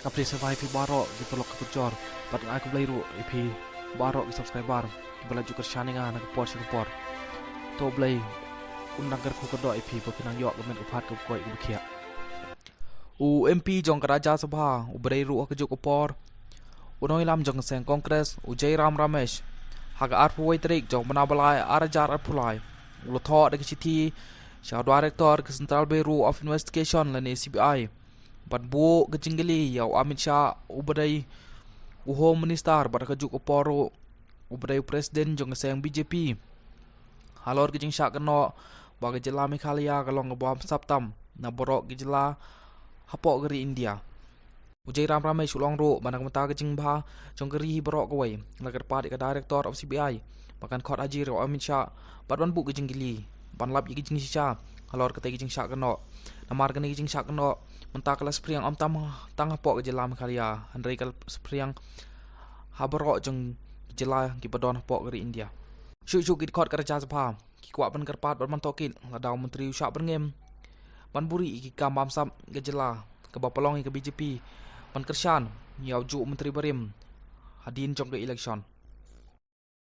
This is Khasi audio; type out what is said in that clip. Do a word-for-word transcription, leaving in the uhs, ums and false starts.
Ka phi sngewbha ïa phi baroh ki paralok ki parajor bad nga ai khublei ruh ïa phi baroh ki subscriber kiba la ju kyrshan ïa nga na ka por sha ka por. To Blei un nang kyrkhu kyrdoh ïa phi ba phin nang ïoh ka met ka phad kaba koit kaba khiah. U M P jong ka Rajya Sabha uba dei ruh ha kajuh ka por u nongïalam jong ka seng Congress, u Jairam Ramesh, ha ka arphew wei tarik jong u bnai ba lai ar hajar arphew lai, u la thoh da ka shithi sha u Director ka Central Bureau of Investigation lane C B I ban buh ka jingkylli ïa u Amit Shah uba dei u Home Minister bad ha kajuh ka por ruh uba dei u President jong ka seng B J P halor ka jingshah kynnoh ba ka jylla Meghalaya ka long kaba bamsap tam na baroh ki jylla hapoh ka ri India. U Jairam Ramesh u la ong ruh ba na ka bynta ka jingbha jong ka ri hi baroh kawei, la kyrpad ïa ka Director of C B I ba kan khot hajir ïa u Amit Shah bad ban buh ka jingkylli ban lap ïa ka jingshisha halor katei ka jingshah kynnoh. Namar kane ka jingshah kynnoh mynta ka la spriang ym tang, tang hapoh ka jylla Meghalaya, hynrei ka la spriang ha baroh jong ki jylla kiba don hapoh ka ri India. Shuh shuh ki dkhot ka Rajya Sabha ki kwah ban kyrpad bad ban tohkit lada u Myntri u shah byrngem ban buhrieh ïa ki kam bamsap ka jylla kaba pynlong ïa ka B J P ban kyrshan ïa u juh Myntri barim hadien jong ka election.